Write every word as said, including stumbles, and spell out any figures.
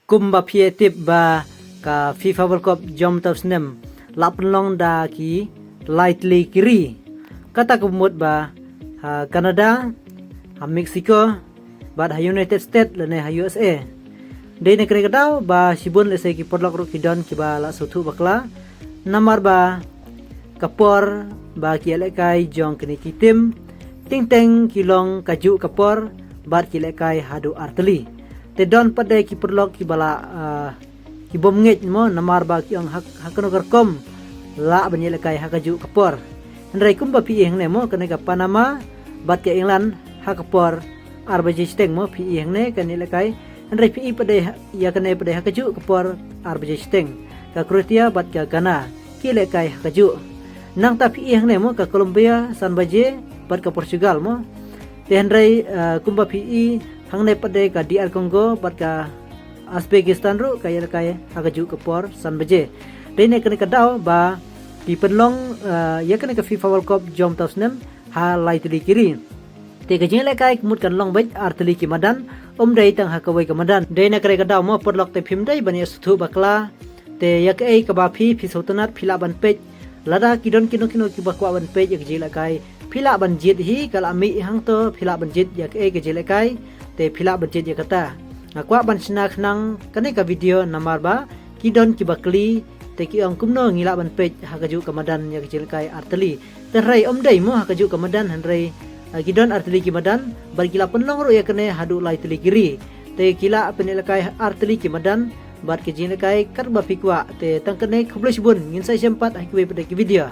Kumba phi ïa tip ba ka FIFA World Cup jong mynta u snem la pynlong da ki lai tylli ki ri. Kata ka mut ba ha Canada, ha Mexico, bad ha United States lane ha U S A. Dei na kane ka daw ba shibun lehse ki paralok ruh ki don kiba la sngewthuh bakla. Namar ba ka por ba ki ïalehkai jong kine ki tim, teng teng ki long kajuh ka por bad ki lehkai haduh ar tylli. Te don pat de ki paralok kiba la, ah, ki bym ngeit mo, namar ba ki ong ha, ha kano ka rukom lah ban ïalehkai ha kajuh ka por. Hynrei kumba phi ïohi hangne mo, kane ka Panama bad ka England ha ka por ar baje shiteng mo, phi ïohi hangne kane lehkai. Hynrei phi ïohi pat de ha, ïa kane pat de ha kajuh ka por ar baje shiteng. Ka Croatia bad ka Ghana ki lehkai ha kajuh. Nangta phi ïohi hangne mo, ka Colombia san baje bad ka Portugal mo. Te hynrei, eh, kumba phi ïohi hangne pat de ka D R Congo bad ka Uzbekistan ruh ka ïalehkai ha kajuh ka por san baje. Dei na kane ka daw ba ki pynlong, eh, ïa kane ka FIFA World Cup jong mynta u snem ha lai tylli ki ri. Te ka jingïalehkai ka mut kan long beit ar tylli ki madan, ym dei tang ha kawei ka madan. Dei na kane ka daw mo paralok, te phim dei ban ïa sngewthuh bakla. Te ïa kaei kaba phi, phi sngewtynnat phi lah ban peit. Lada ki don kino kino kiba kwah ban peit ïa ka jingïalehkai, phi lah ban jied hi, ka la mih hangto, phi lah ban jied ïa kaei ka jingïalehkai, te phi lah ban jied ïa kata. Nga kwah ban shna khnang kane ka video namar ba ki don kiba kylli, te ki ong kumno ngi lah ban peit ha kajuh ka madan ïa ka jingïalehkai ar tylli. Te hynrei ym dei mo ha kajuh ka madan, hynrei, eh, ki don ar tylli ki madan bad ki la pynlong ruh ïa kane haduh lai tylli ki ri. Te ki lah pynïalehkai ar tylli ki madan bad ka jingïalehkai katba phi kwah. Te tang kane, khublei shibun, ngin sa ïashem pat ha kiwei pat de ki video.